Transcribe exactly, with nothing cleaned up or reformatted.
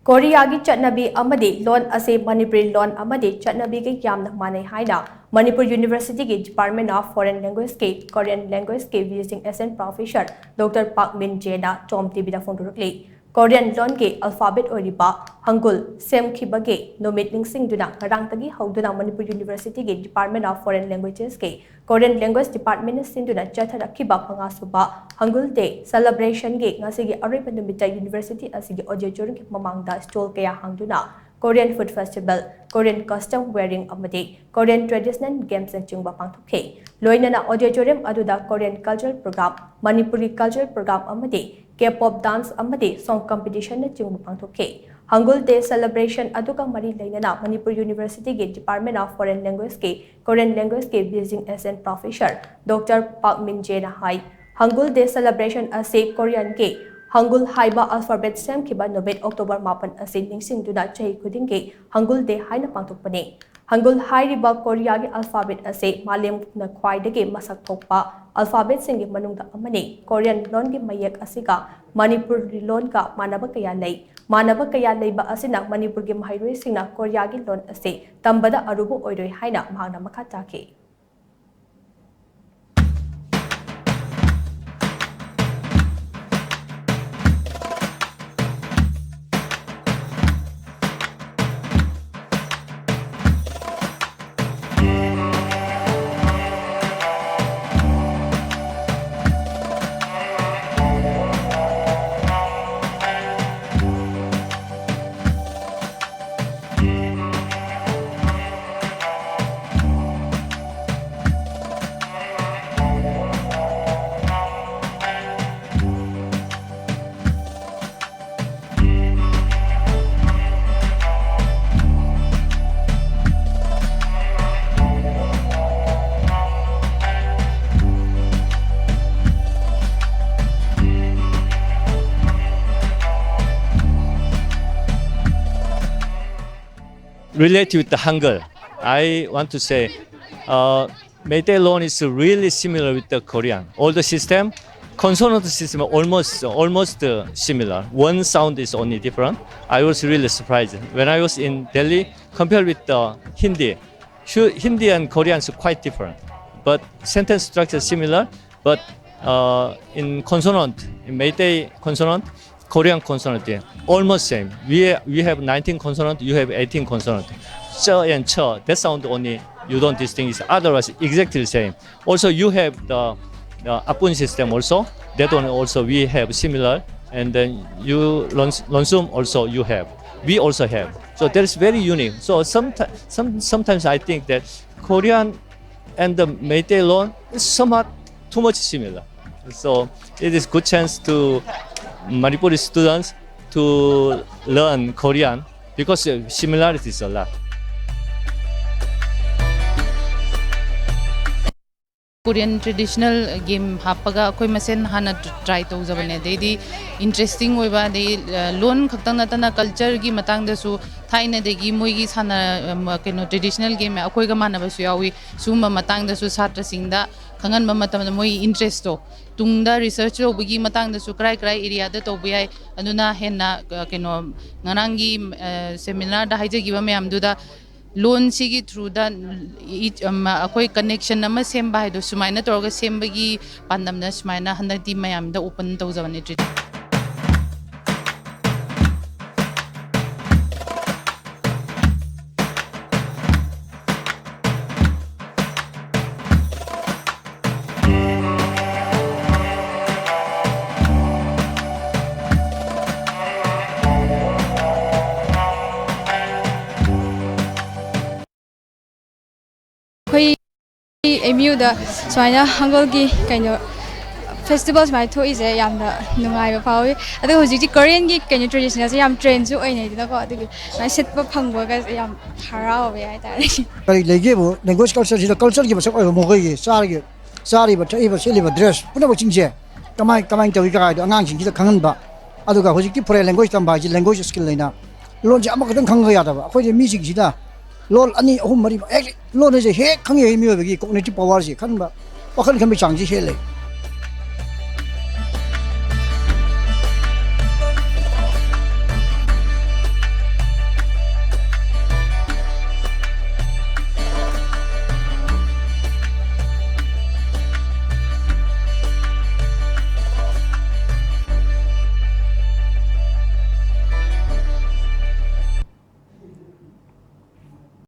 ꯀꯣꯔꯤꯌꯥꯒꯤ ꯆꯠꯅꯕꯤ ꯑꯃꯗꯤ ꯂꯣꯟ ꯑꯁꯤ ꯃꯅꯤꯄꯨꯔꯤ ꯂꯣꯟ ꯑꯃꯗꯤ ꯆꯠꯅꯕꯤꯒ ꯌꯥꯝꯅ ꯃꯥꯟꯅꯩ ꯍꯥꯏꯅ ꯃꯅꯤꯄꯨꯔ ꯌꯨꯅꯤꯚꯔꯁꯤꯇꯤꯒꯤ Department of Foreign Language^ꯀꯤ Korean Language-ꯀꯤ Visiting Assistant Professor Doctor ꯄꯥꯛꯃꯤꯟ ꯖꯦꯅ ꯇꯣꯝ ꯇꯤꯚꯤꯗ ꯐꯣꯡꯗꯣꯔꯛꯂꯤ꯫ ꯀꯣꯔꯤꯌꯟ ꯂꯣꯟꯒꯤ alphabet ꯑꯣꯏꯔꯤꯕ ꯍꯪꯒꯨꯜ ꯁꯦꯝꯈꯤꯕꯒꯤ ꯅꯨꯃꯤꯠ ꯅꯤꯡꯁꯤꯡꯗꯨꯅ ꯉꯔꯥꯡꯗꯒꯤ ꯍꯧꯗꯨꯅ ꯃꯅꯤꯄꯨꯔ ꯌꯨꯅꯤꯚꯔꯁꯤꯇꯤꯒꯤ Department of Foreign Languages-ꯀꯤ Korean Language Department-ꯅ ꯁꯤꯟꯗꯨꯅ ꯆꯠꯊꯔꯛꯈꯤꯕ ꯃꯉꯥꯁꯨꯕ ꯍꯪꯒꯨꯜ ꯗꯦ celebration-ꯒꯤ ꯉꯁꯤꯒꯤ ꯑꯔꯣꯏꯕ ꯅꯨꯃꯤꯠꯇ ꯌꯨꯅꯤꯚꯔꯁꯤꯇꯤ ꯑꯁꯤꯒꯤ auditorium-ꯒꯤ ꯃꯃꯥꯡꯗ stall ꯀꯌꯥ ꯍꯥꯡꯗꯨꯅ Korean food festival, Korean custom wearing ꯑꯃꯗꯤ Korean traditional games-ꯅꯆꯤꯡꯕ ꯄꯥꯡꯊꯣꯛꯈꯤ꯫ ꯂꯣꯏꯅꯅ auditorium ꯑꯗꯨꯗ Korean cultural program, Manipuri cultural program ꯑꯃꯗꯤ K-pop dance ꯑꯃꯗꯤ song competition-ꯅꯆꯤꯡꯕ ꯄꯥꯡꯊꯣꯛꯈꯤ꯫ ꯍꯪꯒꯨꯜ ꯗꯦ celebration ꯑꯗꯨꯒ ꯃꯔꯤ ꯂꯩꯅꯅ ꯃꯅꯤꯄꯨꯔ ꯌꯨꯅꯤꯚꯔꯁꯤꯇꯤꯒꯤ Department of Foreign Language-ꯀꯤ Korean Language-ꯀꯤ Visiting Assistant Professor Doctor ꯄꯥꯛꯃꯤꯟ ꯖꯦꯅ high, ꯍꯪꯒꯨꯜ day celebration ꯑꯁꯤ ꯀꯣꯔꯤꯌꯟꯒꯤ ꯍꯪꯒꯨꯜ ꯍꯥꯏꯕ alphabet ꯁꯦꯝꯈꯤꯕ ꯅꯨꯃꯤꯠ October ꯃꯥꯄꯟ ꯑꯁꯤ ꯅꯤꯡꯁꯤꯡꯗꯨꯅ ꯆꯍꯤ ꯈꯨꯗꯤꯡꯒꯤ ꯍꯪꯒꯨꯜ ꯗꯦ ꯍꯥꯏꯅ ꯄꯥꯡꯊꯣꯛꯄꯅꯤ꯫ ꯍꯪꯒꯨꯜ ꯍꯥꯏꯔꯤꯕ ꯀꯣꯔꯤꯌꯥꯒꯤ alphabet ꯑꯁꯤ ꯃꯥꯂꯦꯝꯅ ꯈ꯭ꯋꯥꯏꯗꯒꯤ ꯃꯁꯛ ꯊꯣꯛꯄ alphabet-ꯁꯤꯡꯒꯤ ꯃꯅꯨꯡꯗ ꯑꯃꯅꯤ꯫ ꯀꯣꯔꯤꯌꯟ ꯂꯣꯟꯒꯤ ꯃꯌꯦꯛ ꯑꯁꯤꯒ ꯃꯅꯤꯄꯨꯔꯤ ꯂꯣꯟꯒ ꯃꯥꯟꯅꯕ ꯀꯌꯥ ꯂꯩ꯫ ꯃꯥꯟꯅꯕ ꯀꯌꯥ ꯂꯩꯕ ꯑꯁꯤꯅ ꯃꯅꯤꯄꯨꯔꯒꯤ ꯃꯍꯩꯔꯣꯏꯁꯤꯡꯅ ꯀꯣꯔꯤꯌꯥꯒꯤ ꯂꯣꯟ ꯑꯁꯤ ꯇꯝꯕꯗ ꯑꯔꯨꯕ ꯑꯣꯏꯔꯣꯏ ꯍꯥꯏꯅ ꯃꯍꯥꯛꯅ ꯃꯈꯥ ꯇꯥꯈꯤ꯫ Relate with the Hangul, I want to say, uh, Meitei loan is really similar with the Korean. All the system, Consonant system almost almost uh, similar. One sound is only different. I was really surprised when I was in Delhi. Compared with the Hindi, sure, Hindi and Korean is quite different, but sentence structure similar. But uh, in consonant, in Meitei consonant, Korean consonant, yeah, almost same. We we have nineteen consonant, you have eighteen consonant. Ch and ch, that sound only you don't distinguish. Otherwise, exactly the same. Also, you have the, the Apun system also. That one also we have similar. And then you Lon- Lonsum also you have. We also have. So that is very unique. So sometimes, some, sometimes I think that Korean and the Meitei Lon is somewhat too much similar. So it is good chance to Manipuri students to learn Korean because uh, similarities a lot. Korean traditional game ꯍꯥꯞꯄꯒ ꯑꯩꯈꯣꯏ ꯃꯁꯦꯟ ꯍꯥꯟꯅ try ꯇꯧꯖꯕꯅꯦ꯫ ꯑꯗꯩꯗꯤ interesting ꯑꯣꯏꯕ, ꯑꯗꯩ ꯂꯣꯟ ꯈꯛꯇꯪ ꯅꯠꯇꯅ culture ꯒꯤ ꯃꯇꯥꯡꯗꯁꯨ ꯊꯥꯏꯅꯗꯒꯤ ꯃꯣꯏꯒꯤ ꯁꯥꯟꯅ ꯀꯩꯅꯣ traditional game ꯑꯩꯈꯣꯏꯒ ꯃꯥꯟꯅꯕꯁꯨ ꯌꯥꯎꯏ꯫ ꯁꯤꯒꯨꯝꯕ ꯃꯇꯥꯡꯗꯁꯨ ꯁꯥꯇ꯭ꯔꯁꯤꯡꯗ ꯈꯪꯍꯟꯕ ꯃꯇꯝꯗ ꯃꯣꯏꯒꯤ interest ꯇꯣ, ꯇꯨꯡꯗ research ꯇꯧꯕꯒꯤ ꯃꯇꯥꯡꯗꯁꯨ ꯀꯔꯥꯏ ꯀꯔꯥꯏ area ꯗ ꯇꯧꯕ ꯌꯥꯏ, ꯑꯗꯨꯅ ꯍꯦꯟꯅ ꯀꯩꯅꯣ ꯉꯔꯥꯡꯒꯤ seminar ꯗ ꯍꯥꯏꯖꯈꯤꯕ ꯃꯌꯥꯝꯗꯨꯗ ꯂꯣꯟꯁꯤꯒꯤ through ꯗ ꯑꯩꯈꯣꯏ connection ꯑꯃ ꯁꯦꯝꯕ ꯍꯥꯏꯗꯣ, ꯁꯨꯃꯥꯏꯅ ꯇꯧꯔꯒ ꯁꯦꯝꯕꯒꯤ ꯄꯥꯟꯗꯝꯅ ꯁꯨꯃꯥꯏꯅ ꯍꯟꯗꯛꯇꯤ ꯃꯌꯥꯝꯗ open ꯇꯧꯖꯕꯅꯦ treaty꯫ ꯑꯩꯈꯣꯏ ꯑꯦꯝ ꯌꯨꯗ ꯁꯨꯃꯥꯏꯅ ꯍꯪꯒꯣꯜꯒꯤ ꯀꯩꯅꯣ festival ꯁꯨꯃꯥꯏꯅ ꯊꯣꯛꯏꯁꯦ ꯌꯥꯝꯅ ꯅꯨꯡꯉꯥꯏꯕ ꯐꯥꯎꯏ꯫ ꯑꯗꯨꯒ ꯍꯧꯖꯤꯛꯇꯤ Korean ꯒꯤ ꯀꯩꯅꯣ traditional ꯁꯦ ꯌꯥꯝ trend ꯁꯨ ꯑꯣꯏꯅꯩꯗꯅꯀꯣ, ꯑꯗꯨꯒꯤ ꯁꯨꯃꯥꯏꯅ ꯁꯦꯠꯄ ꯐꯪꯕꯒ ꯌꯥꯝ ꯍꯔꯥꯎꯋꯦ ꯍꯥꯏꯇꯥꯔꯦ꯫ ꯀꯔꯤ ꯂꯩꯒꯦꯕꯨ language culture ꯁꯤꯗ culture ꯒꯤ ꯃꯁꯛ ꯑꯣꯏꯕ ꯃꯈꯣꯏꯒꯤ ꯆꯥꯔꯒꯤ ꯆꯥꯔꯤꯕ ꯊꯛꯏꯕ ꯁꯦꯠꯂꯤꯕ dress ꯄꯨꯝꯅꯃꯛꯁꯤꯡꯁꯦ ꯀꯃꯥꯏ ꯀꯃꯥꯏꯅ ꯇꯧꯏ ꯀꯥꯏꯗꯣ ꯑꯉꯥꯡꯁꯤꯡꯁꯤꯗ ꯈꯪꯍꯟꯕ꯫ ꯑꯗꯨꯒ ꯍꯧꯖꯤꯛꯇꯤ foreign language ꯇꯝꯕ ꯍꯥꯏꯁꯤ language skill ꯂꯩꯅ ꯂꯣꯟꯁꯦ ꯑꯃꯈꯛꯇꯪ ꯈꯪꯉꯒ ꯌꯥꯗꯕ꯫ ꯑꯩꯈꯣꯏꯁꯦ ꯃꯤꯁꯤꯡꯁꯤꯗ ꯂꯣꯟ ꯑꯅꯤ ꯑꯍꯨꯝ ꯃꯔꯤ ꯍꯦꯛ ꯂꯣꯟ ꯍꯥꯏꯁꯦ ꯍꯦꯛ ꯈꯪꯉꯦ ꯃꯤꯑꯣꯏꯕꯒꯤ cognitive power ꯁꯦ ꯈꯟꯕ ꯋꯥꯈꯜ ꯈꯟꯕꯒꯤ ꯆꯥꯡꯁꯤ ꯍꯦꯜꯂꯦ꯫